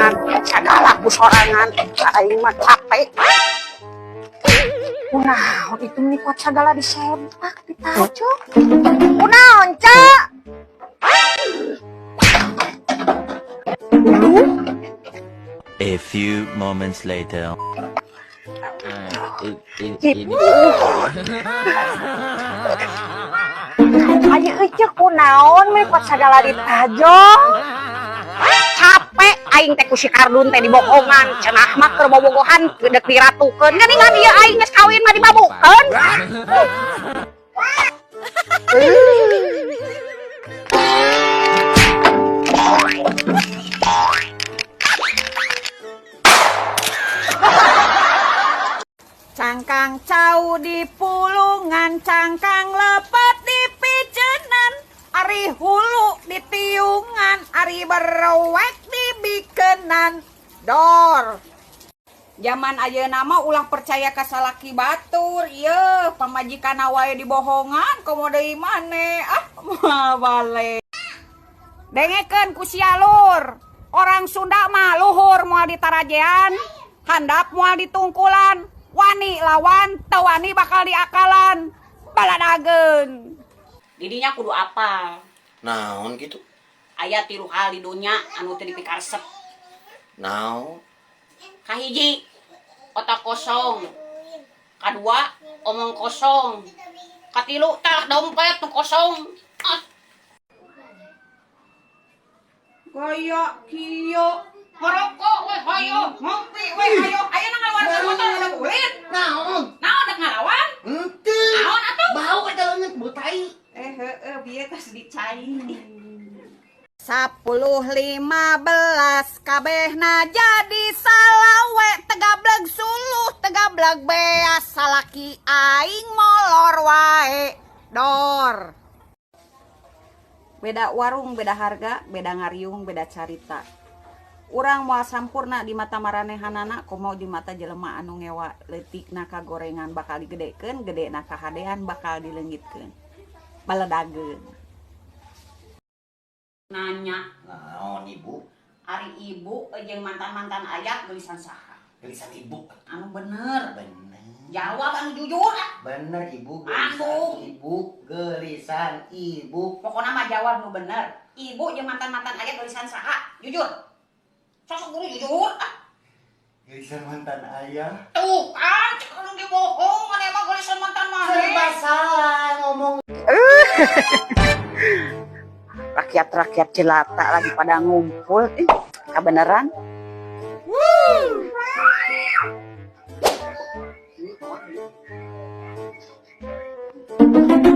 Sorangan, sagala ku sorangan. Aing mah capek. Kunaon itu meni kuat sagala disempak ditajong. Kunaon, Cak? A few moments later. Gitu. Ayo euy kunaon meni kuat sagala ditajong. Capek aing teh ku si Kardun teh dibohongan, cenah mah keur bobogohan deuk diratukeun. Geuningan ieu aing geus kawin mah dibabukeun. Cangkang cau di pulungan, cangkang lepet di picenan, ari hulu di tiungan, ari berowek di bikenan. Dor. Zaman ayeuna mah ulah percaya ka salaki batur, ieu pamajikan wae dibohongan, komo deui maneh. Ah, moal balik. Dengekeun ku sia lur. Orang Sunda mah luhur moal ditarajean, handap moal ditungkulan. Wani lawan, teu wani bakal diakalan. Baladageun. Didinya kudu apal. Naon gitu? Aya tilu hal di dunya anu teu dipikaresep. Naon? Kahiji, otak kosong. Kadua, omong kosong. Katilu, tah dompet nu kosong. Ah. Gaya kieu ngerokok we hayo, ngopi we hayo. Ayeuna ngaluarkeun motor ada ulin. Naon? Naon dek ngalawan? Henteu. Naon atuh? Bau eta leungeut bau tai. Eh heeh bieu tos dicai. 10 15 kabehna jadi salawe, tegableg suluh tegableg beas, salaki aing molor wae. Dor. Beda warung beda harga, beda ngariung beda carita. Urang moal sampurna di mata maranehanana komo di mata jelema anu ngewa. Leutikna kagorengan bakal digedekeun, gedena kahadean bakal dileungitkeun. Baledageun. Nanya, Naon ibu? Ari ibu jeung mantan-mantan ayah geulisan saha? Gelisan ibu. Anu bener. Bener. Jawab anu jujur ah. Bener ibu gelisan Anu. ibu gelisan ibu. Pokokna mah jawab nu bener. Ibu jeung mantan-mantan ayah geulisan saha? Jujur. Sosok guru jujur ah. Gelisan mantan ayah. Tuh kan, cek anu ge bohong, maneh mah geulisan mantan maneh. Serba salah ngomong. Rakyat-rakyat jelata lagi pada ngumpul. Ih, kebenaran.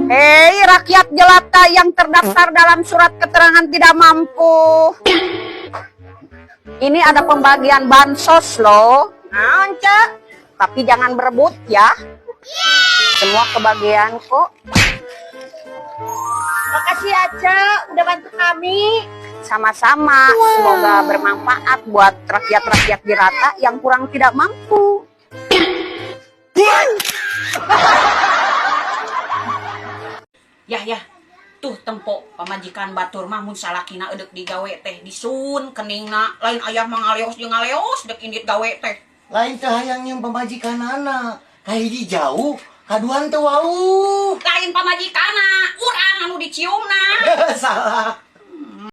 Hei, rakyat jelata yang terdaftar dalam surat keterangan tidak mampu. Ini ada pembagian bansos loh. Naon, Cak? Tapi jangan berebut ya. Semua kebagian kok. Makasih ya, Cek, udah bantu kami. Sama-sama, semoga bermanfaat buat rakyat-rakyat jelata yang kurang tidak mampu. Ya ya, tuh tempo pamajikan batur mah mun salakina eudek digawe teh disun keningna, lain ayah mah ngaleos jeung ngaleos dek indit gawe teh. Lain teu hayang yang pamajikanana. Kahiji jauh, kaduan teu wauh. Lain pamajikanna, urang anu diciumna. Salah.